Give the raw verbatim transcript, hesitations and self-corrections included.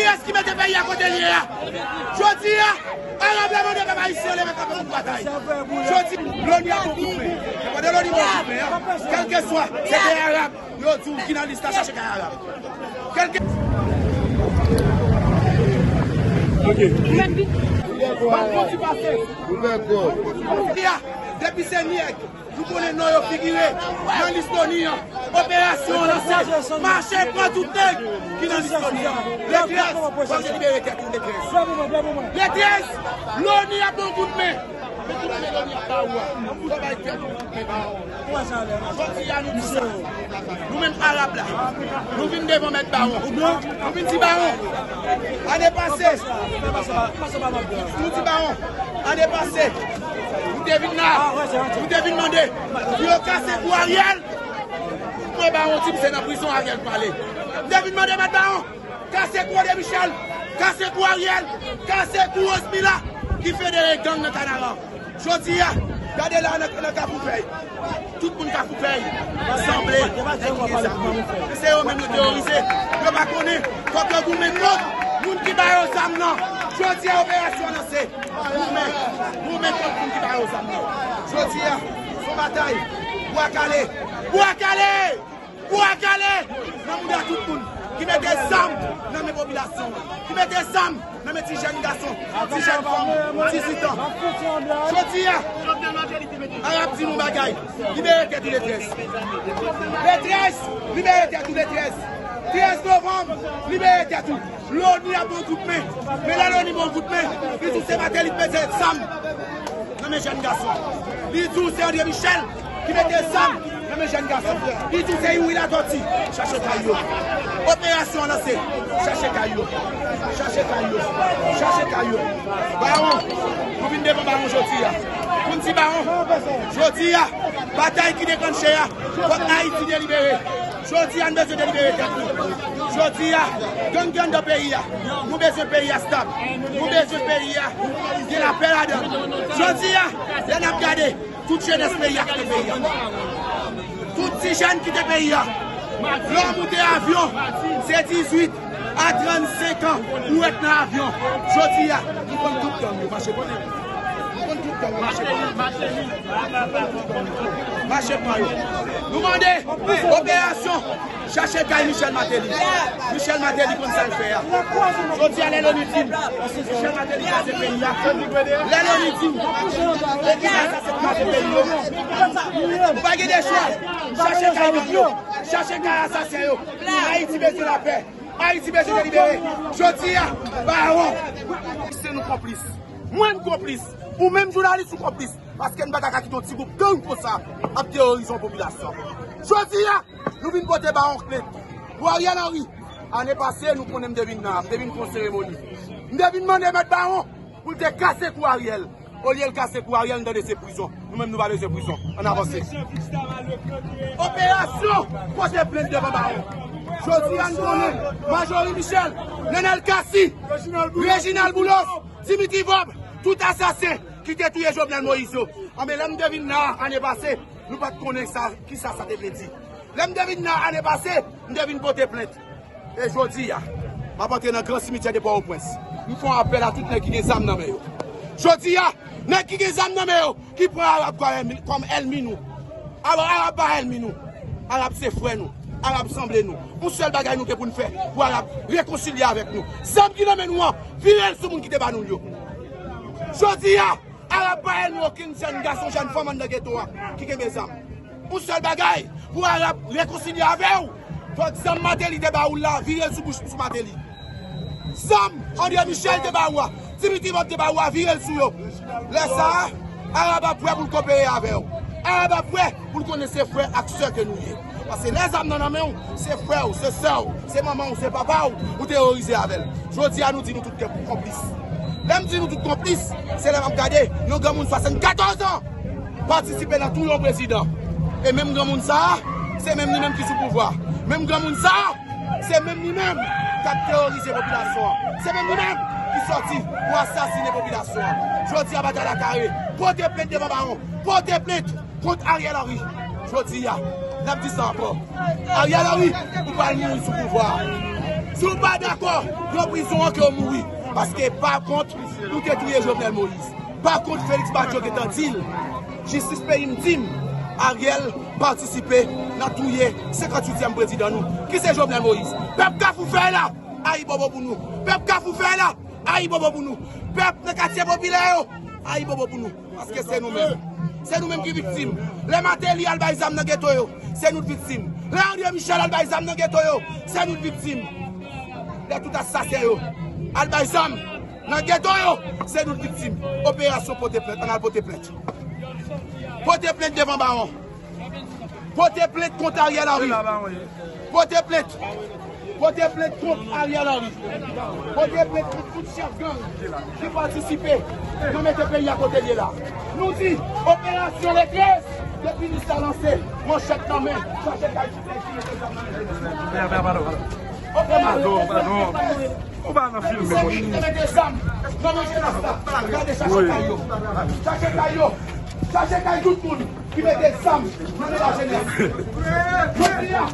Kiyès ki mete peyi a kote l ye a? Jodi a, Arab la mande pèp ayisyen leve kanpe pou batay. Jodi, Loni ap bon kout men. E pandan Loni bon kout men an, kèlkeswa, se te Arab, yo di w ki nan lis la, chache kay Arab. Kèlke... Ok. Malkonti pase. Jodi a, depi se nèg nou konnen non yo figire nan lis Loni an. Operasyon an lanse. Mache pran tout nèg ki nan lis Loni an. Letrès, w ap libere tèt ou, Letrès. Letrès, Loni ap bon kout men. Men kout men Loni ap ba ou a, fò bay tèt ou kout men ba ou. Jodi a nou di sa. Nou menm Arab la, nou vin devan mèt Bawon. Nou vin di Bawon, ane pase, nou di Bawon, ane pase, nou te vin la, nou te vin mande pou yo kase kou Ariel. Mwen Bawon di m se nan prizon Ariel prale. Nou te vin mande mèt Bawon, kase kou André Michel, kase kou Ariel, kase kou Rose Mila ki federe gang nan Kanaran. Jodi a, gade la nan, nan Kafou Fèy. Tout moun Kafou Fèy sanble nèg ki gen zam. Se yo menm yo teworize. Yo pa konnen. Fòk yo goumen kont moun ki ba yo zam nan. Jodi a, operasyon lanse. Goumen, goumen kont moun ki ba yo zam nan. Jodi a, se yon batay. Bwa kale! Bwa kale! Bwa kale nan mouda tout moun ki mete zam nan men popilasyon an, ki mete zam nan men ti jèn gason, ti jèn fanm, dizuit an. Jodi a, Arab di nou bagay, libere tèt ou Letrès. Letrès, libere tèt ou Letrès. Trèz novanm, libere tèt ou. Loni ap bon kout men. Men lè Loni bon kout men, li di w se Martelly ki mete zam nan men jèn gason. Li di w se André Michel ki mete zam nan men jèn gason. Li di w se Youri Latòti. Chache kay yo. Operasyon an lanse. Chache kay yo. Chache kay yo. Chache kay yo. Bawon, nou vin devan Bawon jodi a. Pou n di Bawon, jodi a, batay ki deklanche a, fòk Ayiti delibere. Jodi a, n bezwen delibere tèt nou. Jodi a, gang ki anndan peyi a, nou bezwen peyi a stab. Nou bezwen peyi a gen lapè ladan l. Jodi a, lè n ap gade, tout jenès peyi a kite peyi a. Tout ti jèn kite peyi a. Lè w moute avyon, se dizuit a trannsenk an ou ret nan avyon. Jodi a, nou konn tout gang yo mache pran yo. Nou konn tout gang yo mache pran yo. Mache pran yo. Nou mande operasyon chache kay Michel Martelly. Michel Martelly konn sa l fè a. Jodi a lè Loni di m Michel Martelly kraze peyi a. Lè Loni di m Loni di sa se kraze peyi yo. Ou pa gen de chwa. Chache kay gang yo. Chache kay asasen yo. Ayiti bezwen lapè. Ayiti bezwen delibere. Jodi a, Bawon. Se nou konplis. Mwen m konplis. Ou menm jounalis ou konplis. Paske n pa ta ka kite yon ti gwoup gang konsa ap teworize yon popilasyon. Jodi a, nou vin pote Bawon plent. Pou Ariel Henry, ane pase, nou konnen m te vin nan, m te vin fè yon seremoni. M te vin mande mèt Bawon pou l te kase kou Ariel. Olye l kase kou Ariel, n tande se prizon. Nou menm nou pa bezwen prizon. Ann avanse. Operasyon pote plent devan Bawon. Jodi a n konnen Majorie Michel, Nenel Cassy, Reginald Boulos, Dimitri Vorbe, tout asasen ki te touye Jovenel Moïse yo. Anben lè m te vin la a ane pase, nou pa t konnen sa, kisa sa te vle di. Lè m te vin la a ane pase, m te vin pote plent. E jodi a, m ap antre nan gran simityè de Pòtoprens. M fè yon apèl a tout nèg ki gen zam nan men yo. Jodi a, nèg ki gen zam nan men yo, ki pran Arab kòm ènmi, kòm ènmi nou. Alò, Arab pa ènmi nou. Arab se frè nou. Arab sanble nou. Yon sèl bagay nou gen pou n fè, pou Arab rekonsilye avèk nou. Zam ki nan men nou an, vire l sou moun ki te ba nou l yo. Jodi a, Arab pa ènmi okenn jèn gason, jèn fanm anndan geto a ki kenbe zam. Yon sèl bagay, pou Arab rekonsilye avè w, fòk zam Martelly te ba ou la, vire l sou bouch, sou Martelly. Zam André Michel te ba ou a, Dimitri Vorbe te ba ou a, vire l sou yo. Lè sa a, Arab ap prè pou l kopere avè w. Arab ap prè pou l konnen se frè ak sè ke nou ye. Paske lè zam nan nan men w, se frè w, se sè w, se manman w, se papa w, ou teworize avè l. Jodi a, nou di nou tout ke konplis. Lè m di nou tout konplis, se lè m ap gade yon granmoun swasannkatòz an patisipe nan touye yon prezidan. E menm granmoun sa a, se menm li menm ki sou pouvwa. Menm granmoun sa a, se menm li menm k ap teworize popilasyon an. Se menm li menm ki sòti pou asasinen popilasyon an. Jodi a, batay la kare. Pote plent devan Bawon. Pote plent kont Ariel Henry. Jodi a, n ap di sa ankò. Ariel Henry, ou pral mouri sou pouvwa a. Si w pa dakò, pran prizon an ke w mouri. Paske pa kont ou te touye Jovenel Moïse. Pa kont Félix Badio gentan di l. Jistis peyi m di m, Ariel patisipe nan touye senkanntuityèm prezidan nou, ki se Jovenel Moïse. Pèp Kafou fè la, ayibobo pou nou. Pèp Kafou fè la, ayibobo pou nou. Pèp nan katye popilè yo, ayibobo pou nou. Paske se nou menm. Se nou menm ki viktim. Lè Martelly al bay zam nan geto yo, se nou k viktim. Lè André Michel al bay zam nan geto yo, se nou k viktim. Lè tout asasen yo al bay zam nan geto yo, se nou k viktim. Operasyon pote plent, ann al pote plent. Pote plent devan bawon. Pote plent kont Ariel Henry. Pote plent. Pote plent kont Ariel Henry. Pote plent kont tout chèf gang ki patisipe nan mete peyi a kote l ye la. Nou di, operasyon le trèz, depi li sa lanse, manchèt nan men, chache kay tout nèg ki mete zam nan men jenès la. Oke, pardon, pardon. Ou pa nan filme, monchè. Ki te mete zam nan men jenès la. Gade, chache kay yo. Chache kay yo. Chache kay tout moun ki mete zam nan men lajenès. Jodi a,